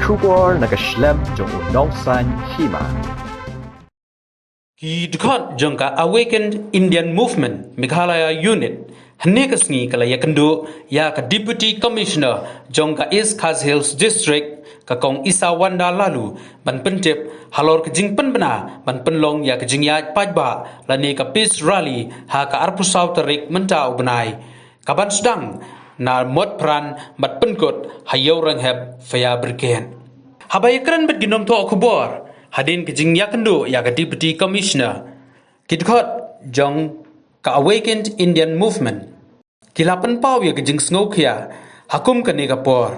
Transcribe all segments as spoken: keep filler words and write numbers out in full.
Khubor na ka shlem jong u nongsan hima. Ki dkhot jong ka Awakened Indian Movement Meghalaya Unit hynne ka sngi ka la ïakynduh ïa ka Deputy Commissioner jong ka East Khasi Hills District, ka Kong Isawanda Laloo, ban pyntip halor ka jingpynbna ban pynlong ïa ka jingïaid paidbah lane ka Peace Rally ha ka arphew saw tarik mynta u bnai, ka ban sdang na Motphran bad pynkut ha Ïewrynghep Fire Brigade. Haba ïakren bad ki nongthoh khubor hadien ka jingïakynduh ïa ka Deputy Commissioner, ki dkhot jong ka Awakened Indian Movement ki la pynpaw ïa ka jingsngewkhia ha kum kane ka por.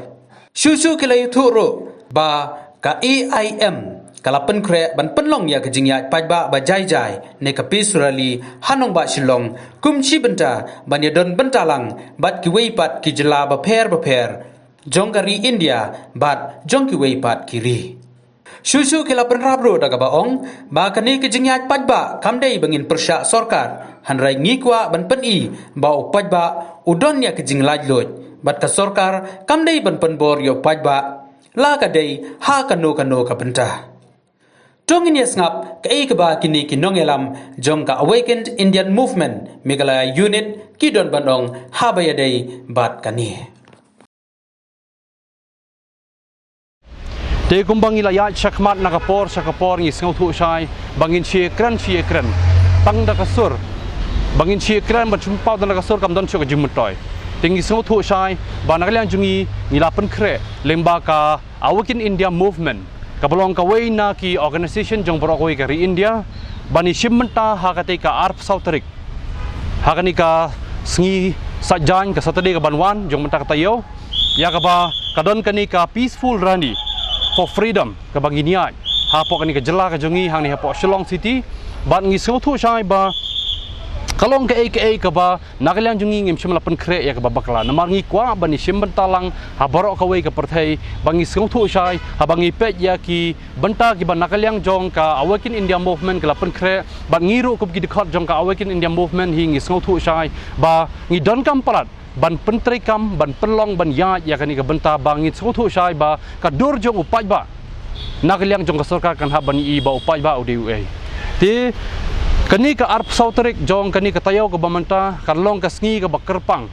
Shuh shuh ki la ïathuh ruh ba ka A I M ka la pynkhreh ban pynlong ïa ka jingïaid paidbah ba jai jai ne ka Peace Rally ha nongbah Shillong, kum shi bynta ban ïadon bynta lang bad kiwei pat ki jylla bapher bapher jong ka ri India bad jong kiwei pat ki ri. Shuh shuh ki la pynrap ruh da kaba ong ba kane ka jingïaid paidbah kam dei ba ngin pyrshah sorkar, hynrei ngi kwah ban pyni ba u paidbah u don ïa ka jinglaitluid, bad ka sorkar kam dei ban pynbor ïa u paidbah la ka dei ha kano kano ka bynta. To ngin ïa sngap kaei kaba kine ki nongïalam jong ka Awakened Indian Movement Meghalaya Unit ki don ban ong haba ïadei bad kane. Te kumba ngi la ïaid shakhmat na ka por sha ka por, ngi sngewthuh shai ba ngin shu ïakren, shu ïakren tang da ka sur, ba ngin shu ïakren ban shu pynpaw tang da ka sur, kam don shuh ka jingmyntoi. Te ngi sngewthuh shai ba na ka liang jong ngi, ngi la pynkhreh lyngba ka Awaken India Movement, kaba long kawei na ki organisation jong baroh kawei ka ri India, ban ïashim bynta ha katei ka arphew saw tarik, ha kane ka sngi Saitjaiñ, ka Saturday ka ban wan jong mynta ka taïew, ïa kaba ka don kane ka peaceful rally for freedom kaba ngin ïaid hapoh kane ka jylla ka jong ngi, hangne hapoh Shillong City. Bad ngi sngewthuh shai ba ka long kaei kaei kaba na ka liang jong ngi ngim shym la pynkhreh ïa kaba bakla, namar ngi kwah ban ïashim bynta lang ha baroh kawei ka pyrthei. Ba ngi sngewthuh shai haba ngi peit ïa ki bynta kiba na ka liang jong ka Awaken India Movement ki la pynkhreh, bad ngi ruh kum ki dkhot jong ka Awaken India Movement hi ngi sngewthuh shai ba ngi donkam palat ban pyntreikam, ban pynlong, ban ïaid ïa kane ka bynta, ba ngi sngewthuh shai ba ka dur jong u paidbah na ka liang jong ka sorkar kan hap ban ïohi ba u paidbah u dei uei. Te kane ka arphew saw tarik jong kane ka taïew kaba mynta kan long ka sngi kaba kyrpang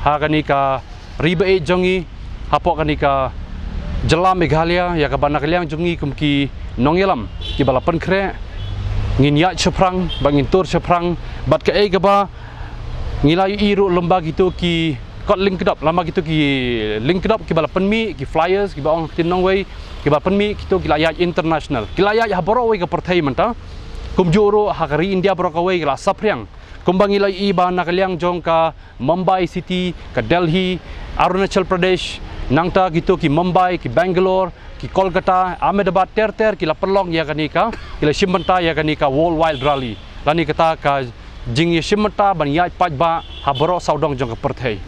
ha kane ka ri ba ïeit jong ngi, hapoh kane ka jylla Meghalaya, ïa kaba na ka liang jong ngi kum ki nongïalam kiba la pynkhreh, ngin ïaid shaphrang bad ngin tur shaphrang bad kaei kaba ngi la ïohi ruh lyngba kito ki kot lyngkdop, lyngba kito ki lyngkdop kiba la pynmih, ki flyers kiba ong ha ktien nongwei, kiba pynmih kito ki la ïaid international, ki la ïaid ha baroh kawei ka pyrthei mynta. Kumjuh ruh ha ka ri India baroh kawei ki la saphriang. Kumba ngi la ïohi ba na ka liang jong ka Mumbai City, ka Delhi, Arunachal Pradesh, nangta kito ki Mumbai, ki Bangalore, ki Kolkata, Ahmedabad, ter ter ki la pynlong ïa kane ka, ki la shim bynta ïa kane ka Worldwide Rally, lane kata ka jingïashim bynta ban ïaid paidbah ha baroh sawdong jong ka pyrthei.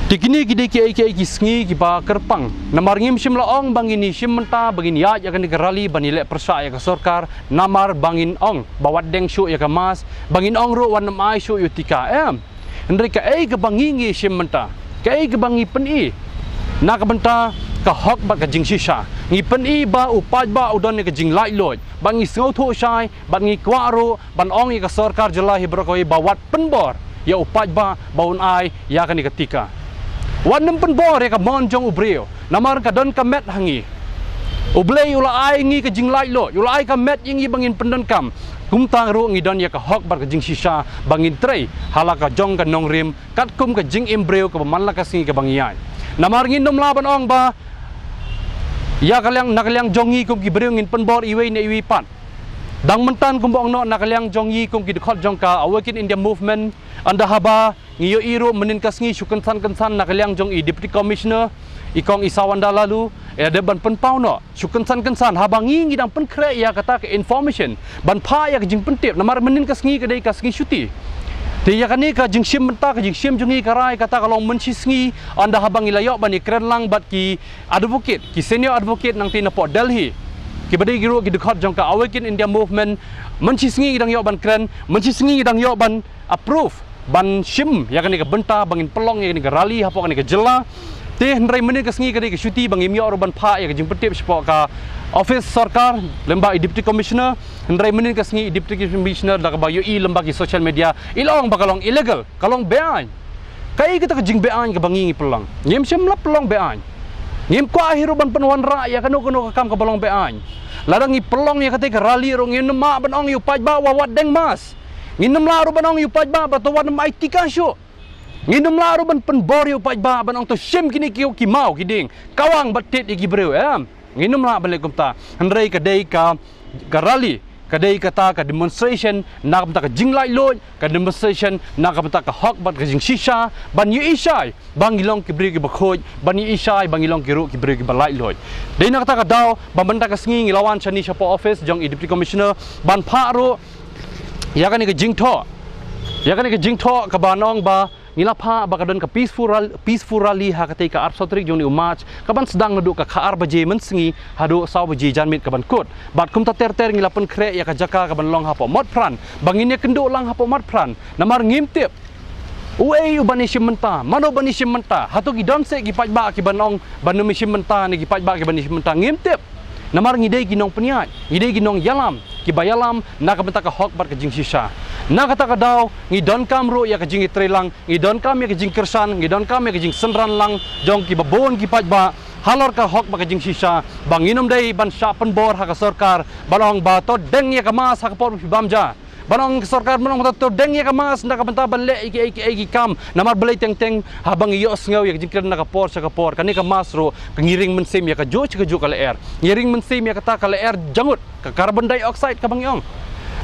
Te kine ki dei kiei kiei ki sngi kiba kyrpang, namar ngim shym la ong ba ngin ïashim bynta, ba ngin ïaid ïa kane ka rally ban ïaleh pyrshah ïa ka sorkar, namar ba ngin ong ba wat deng shuh ïa ka mask, ba ngin ong ruh wat nym ai shuh ïa u tika, em. Hynrei kaei kaba ngi, ngi shim bynta, kaei kaba ngi pyni na ka bynta ka hok bad ka jingshisha, ngi pyni ba u paidbah u don ïa ka jinglaitluid, bad ngi sngewthuh shai bad ngi kwah ruh ban ong ïa ka sorkar jylla hi baroh kawei ba wat pynbor ïa u paidbah ba un ai ïa kane ka tika. Wat nym pynbor ïa ka mon jong u briew, namar ka don ka met ha ngi. U Blei u la ai ngi ka jinglaitluid, u la ai ka met ïa ngi ba ngin pyndonkam. Kumta ruh ngi don ïa ka hok bad ka jingshisha ba ngin trei ha la ka jong ka nongrim katkum ka jingim briew kaba man la ka sngi kaba ngi ïaid. Namar ngin nym lah ban ong ba ïa ka liang, na ka liang jong ngi kum ki briew ngin pynbor iwei ne iwei pat. Dang mynta kumba ong noh, na ka liang jong ngi kum ki dkhot jong ka Awaken India Movement, ynda haba ngi ïohi ruh mynnin ka sngi shu kynsan kynsan na ka liang jong i Deputy Commissioner, i Kong Isawanda Laloo, i la dep ban pynpaw noh shu kynsan kynsan, haba ngi, ngi dang pynkhreh ïa kata ka information ban phah ïa ka jingpyntip, namar mynnin ka sngi ka dei ka sngi shuti. Te ïa kane ka jingshim bynta, ka jingshim jong ngi ka rai kata ka long mynshi sngi, ynda haba ngi la ïoh ban ïakren lang bad ki advocate, ki senior advocate nangta napoh Delhi, kiba dei ki ruh ki dkhot jong ka Awaken India Movement. Mynshi sngi ngi dang ïoh ban kren, mynshi sngi ngi dang ïoh ban approve, ban shim ïa kane ka bynta ba ngin pynlong ïa kane ka rally hapoh kane ka jylla. Te hynrei mynnin ka sngi ka dei ka shuti ba ngim ïoh ruh ban phah ïa ka jingpyntip shapoh ka office sorkar lyngba i Deputy Commissioner. Hynrei mynnin ka sngi i Deputy Commissioner da kaba ïohi lyngba ki social media i la ong ba ka long illegal, ka long beaiñ. Kaei kata ka jingbeaiñ kaba ngi ngi pynlong? Ngim shym la pynlong beaiñ. Ngim kwah hi ruh ban pynwanrah ïa kano kano ka kam kaba long beaiñ. Lada ngi pynlong ïa kata ka rally ruh ngin ym lah ban ong ïa u paidbah wat deng mask. Ngin ym lah ruh ban ong ïa u paidbah ba to wat nym ai tika shuh. Ngin ym lah ruh ban pynbor ïa u paidbah ban ong to shim kine ki, ki maw ki dieng, kawang bad tied ïa ki briew, em. Ngin ym lah ban leh kumta. Hynrei ka dei ka, ka rally, ka dei kata ka demonstration na ka bynta ka jinglaitluid, ka demonstration na ka bynta ka hok bad ka jingshisha ban ïohi shai ba ngi long ki briew kiba khuid, ban ïohi shai ba ngi long ki ruh ki briew kiba laitluid. Dei na kata ka daw ba mynta ka sngi ngi la wan shane shapoh office jong i Deputy Commissioner ban phah ruh ïa kane ka jingthoh, ïa kane ka jingthoh kaba ong ba ngi la phah ba ka don ka peaceful rally, peaceful rally ha katei ka arphew saw tarik jong une u March, kaban sdang naduh ka khatar baje mynsngi haduh saw baje janmiet kaban kut. Bad kumta ter ter ngi la pynkhreh ïa ka jaka kaban long hapoh Motphran ba ngin ïakynduh lang hapoh Motphran. Namar ngim tip uei uban ïashim bynta, mano ban ïashim bynta. Hato ki don seh ki paidbah kiban ong ban ym ïashim bynta ne ki paidbah kiban ïashim bynta? Ngim tip. Namar ngi dei ki nongpynïaid, ngi dei ki nongïalam kiba ïalam na ka bynta ka hok bad ka jingshisha. Na kata ka daw ngi donkam ruh ïa ka jingïatreilang, ngi donkam ïa ka jingkyrshan, ngi donkam ïa ka jingsynran lang jong kiba bun ki paidbah halor ka hok bad ka jingshisha, ba ngin ym dei ban shah pynbor ha ka sorkar ban ong ba to deng ïa ka mask ha ka por ba phi bam ja. Ban ong ka sorkar ban ong to deng ïa ka mask na ka bynta ban leh ïa kiei kiei ki kam. Namar balei teng teng haba ngi ïohsngew ïa ka jingkren na ka por sha ka por, kane ka mask ruh ka ngi ring mynsiem ïa kajuh sha kajuh ka lyer. Ngi ring mynsiem ïa kata ka lyer jangud, ka carbon dioxide kaba ngi ong.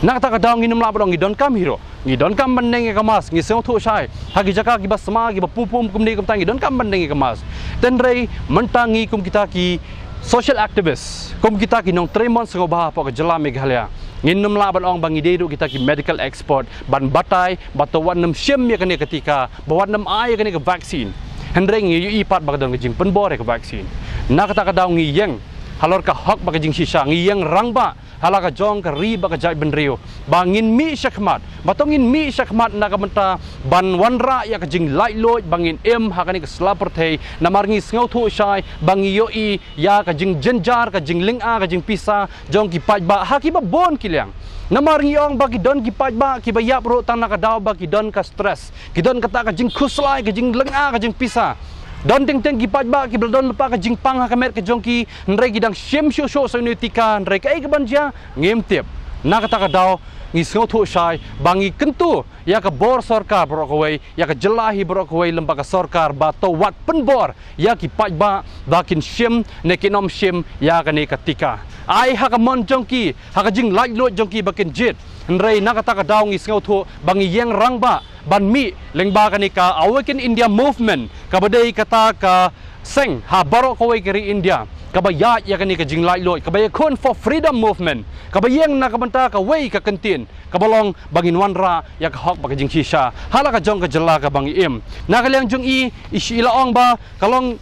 Na kata ka daw ngin ym lah ban ong ngi donkam hi ruh. Ngi donkam ban deng ïa ka mask, ngi sngewthuh shai. Ha ki jaka kiba sma, kiba pum pum kumne kumta, ngi donkam ban deng ïa ka mask. Hynrei mynta ngi kum kita ki social activist, kum kita ki nongtrei mon sngewbha hapoh ka jylla Meghalaya, ngin ym lah ban ong ba ngi dei ruh kita ki medical expert ban batai ba to wat nym shim ïa kane ka tika, ba wat nym ai ïa kane ka vaccine. Hynrei ngi ïohi pat ba ka don ka jingpynbor ïa ka vaccine. Na kata ka daw ngi ïeng halor ka hok bad ka jingshisha, ngi ïeng rangbah ha la ka jong ka ri bad ka jaitbynriew ba ngin mih shakhmat, ba to ngin mih shakhmat na ka bynta ban wanrah ïa ka jinglaitluid ba ngin im ha kane ka sla pyrthei. Namar ngi sngewthuh shai ba ngi ïohi ïa ka jingjynjar, ka jinglynga, ka jingpisa jong ki paidbah ha kiba bun ki liang. Namar ngi ong ba ki don ki paidbah kiba ïap ruh tang na ka daw ba ki don ka stress, ki don kata ka jingkhuslai, ka jinglynga, ka jingpisa. Don teng teng ki paidbah kiba la don lypa ka jingpang ha ka met ka jong ki, hynrei ki dang shim shuh shuh sa une u tika, hynrei kaei kaban jia ngim tip. Na kata ka daw ngi sngewthuh shai ba ngi kyntu ïa ka bor sorkar baroh kawei, ïa ka jylla hi baroh kawei lyngba ka sorkar ba to wat pynbor ïa ki paidbah ba kin shim ne kin ym shim ïa kane ka tika. Ai ha ka mon jong ki, ha ka jinglaitluid jong ki ba kin jied. Hynrei na kata ka daw ngi sngewthuh ba ngi ïeng rangbah ban mih lyngba kane ka Awaken India Movement, kaba dei kata ka seng ha baroh kawei ka ri India kaba ïaid ïa kane ka jinglaitluid, kaba ïakhun for freedom movement, kaba ïeng na ka bynta kawei ka kyntien kaba long ba ngin wanrah ïa ka hok bad ka jingshisha ha la ka jong ka jylla kaba ngi im. Na ka liang jong i, i shi la ong ba ka long,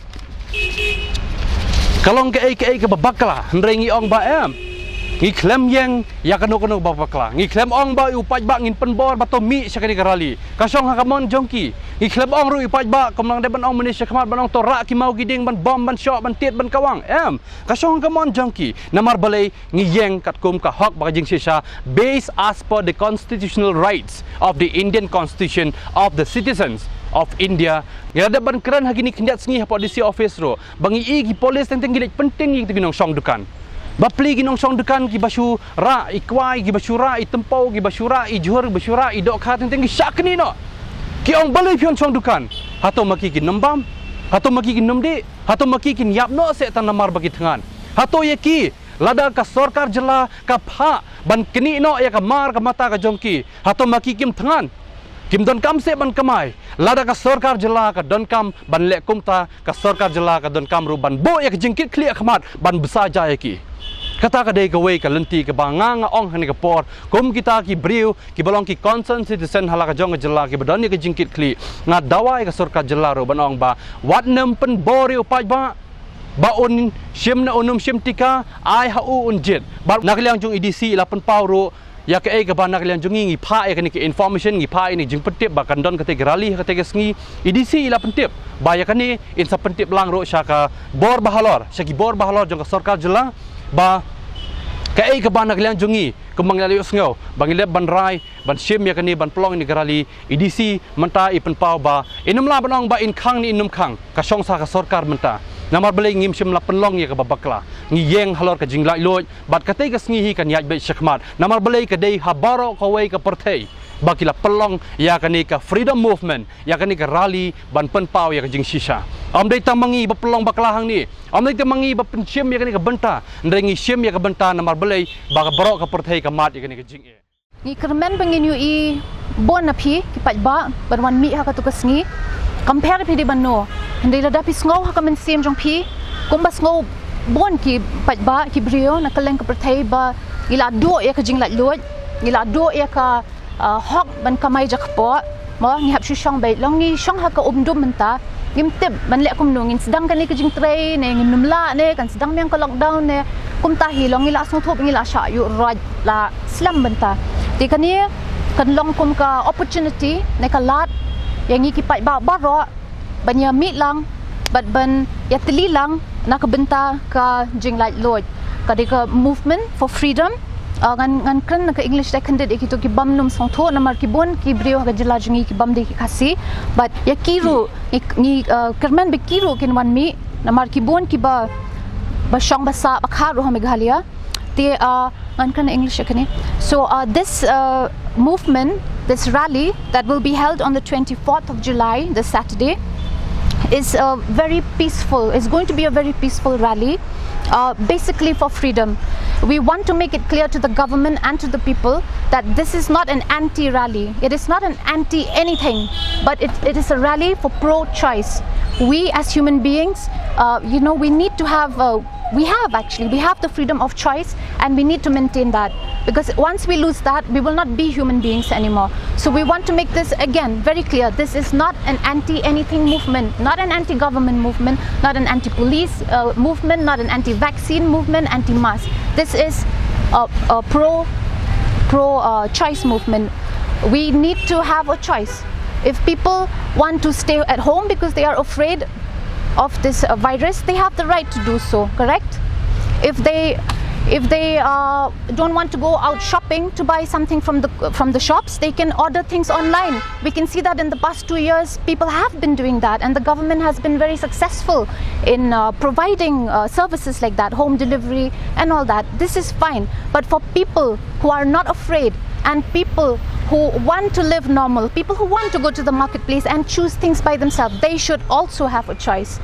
ka long kaei kaei kaba bakla, hynrei ngi ong ba em, ngi khlem ïeng ïa kano kano ba bakla. Ngi khlem ong ba u paidbah ngin pynbor ba to mih sha kane ka rally, ka shong ha ka mon jong ki. Ngi khlem ong ruh u paidbah kum nang dei ban ong mynne shakhmat ban ong to rah ki maw ki dieng, ban bom, ban shoh, ban tied, ban kawang, em. Ka shong ha ka mon jong ki. Namar balei? Ngi ïeng katkum ka hok bad ka jingshisha, based as per the constitutional rights of the Indian Constitution of the citizens of India. Ngi la dep ban kren ha kine khyndiat sngi hapoh D C office ruh ba ngi i ki police teng teng ki leit pynting ïa ki nongshong dukan. Bapli ki nongshong dukan kiba shu rah i kwai, kiba shu rah i tympew, kiba shu rah i jhur, kiba shu rah i dohkha, teng teng ki shah knieh noh. Ki ong balei phi wan shong dukan? Hato ma ki kin ym bam? Hato ma ki kin ym dih? Hato ma ki kin ïap noh seh tang namar ba ki thngan? Hato ïa ki, lada ka sorkar jylla ka phah ban knieh noh ïa ka mar ka mata ka jong ki, hato ma ki kim thngan? Kim donkam seh ban kamai? Lada ka sorkar jylla ka donkam ban leh kumta, ka sorkar jylla ka donkam ruh ban buh ïa ka jingkitkhlieh khmat ban bsa ja ïa ki. Kata ka dei kawei ka lynti kaba nga nga ong ha kane ka por kum kita ki briew kiba long ki concerned citizen ha la ka jong ka jylla kiba don ïa ka jingkitkhlieh. Nga dawa ïa ka sorkar jylla ruh ban ong ba wat nym pynbor ïa u paidbah ba un shim ne un ym shim tika, ai ha u un jied. Bad na ka liang jong i D C i la pynpaw ruh Ïa kaei kaba na ka liang jong ngi ngi phah ïa kane ka information, ngi phah ïa kane ka jingpyntip ba kan don katei ka rally ha katei ka sngi. I D C i la pyntip ba ïa kane in sa pyntip lang ruh sha ka bor bahalor, sha ki bor bahalor jong ka sorkar jylla, ba kaei kaba na ka liang jong ngi kumba ngi la ïohsngew ba ngi leh ban rai ban shim ïa kane ban pynlong ïa kane ka rally, i D C mynta i pynpaw ba in ym lah ban ong ba in khang ne in ym khang, ka shong sha ka sorkar mynta. Namar balei ngim shym la pynlong ïa kaba bakla, ngi ïeng halor ka jinglaitluid bad katei ka sngi hi kan ïaid beit shakhmat. Namar balei ka dei ha baroh kawei ka pyrthei ba ki la pynlong ïa kane ka freedom movement, ïa kane ka rally ban pynpaw ïa ka jingshisha. Ym dei tang ma ngi ba pynlong bakla hangne, ym dei tang ma ngi ba pynshim ïa kane ka bynta, hynrei ngi shim ïa ka bynta namar balei ba ka baroh ka pyrthei ka mad ïa kane ka jingeh. Ngi kyrmen ba ngin ïohi bun na phi ki paidbah ban wan mih ha katu ka sngi. Kam pher phi dei ban no, hynrei lada phi sngew ha ka mynsiem jong phi kumba sngew bun ki paidbah, ki briew na kylleng ka pyrthei ba ngi la duh ïa ka jinglaitluid, ngi la duh ïa ka, ah, hok ban kamai jakpoh. Mo, ngi hap shu shong beit. Long ngi shong ha ka umdum mynta, ngim tip ban leh kumno, ngin sdang kane ka jingtrei ne ngin ym lah ne kan sdang biang ka lockdown ne. Kumta hi long ngi la sngewthuh ngi la shah ïuh roit la slem bynta. Te kane kan long kum ka opportunity ne ka lad ïa ngi ki paidbah baroh ban ïa mih lang bad ban ïa tylli lang na ka bynta ka jinglaitluid. Ka dei ka movement for freedom. Ah, ngan, ngan kren na ka English da khyndiat ïa kito ki bym nym sngewthuh namar ki bun ki briew ha ka jylla jong ngi ki bym dei ki Khasi. Bad ïa ki ruh ngi, ngi, ah, kyrmen ba ki ruh kin wan mih namar ki bun kiba, ba shong ba sah ba kha ruh ha Meghalaya. Te, ah, ngan kren English ïa kane. So, uh, this, uh, movement, this rally that will be held on the twenty-fourth of July, this Saturday, is a very peaceful, is going to be a very peaceful rally, uh, basically for freedom. We want to make it clear to the government and to the people that this is not an anti-rally. It is not an anti-anything, but it, it is a rally for pro-choice. We as human beings, uh, you know, we need to have, uh, we have actually, we have the freedom of choice, and we need to maintain that, because once we lose that, we will not be human beings anymore. So we want to make this again very clear. This is not an anti-anything movement, not an anti-government movement, not an anti-police, uh, movement, not an anti-vaccine movement, anti-mask. This is a, a pro, pro, uh, choice movement. We need to have a choice. If people want to stay at home because they are afraid of this, uh, virus, they have the right to do so, correct? If they, if they, uh, don't want to go out shopping to buy something from the, from the shops, they can order things online. We can see that in the past two years, people have been doing that, and the government has been very successful in, uh, providing, uh, services like that, home delivery and all that. This is fine. But for people who are not afraid and people who want to live normal, people who want to go to the marketplace and choose things by themselves, they should also have a choice.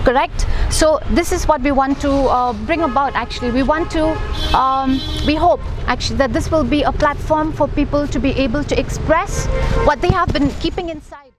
Correct? So this is what we want to, uh, bring about, actually. We want to, um, we hope, actually, that this will be a platform for people to be able to express what they have been keeping inside.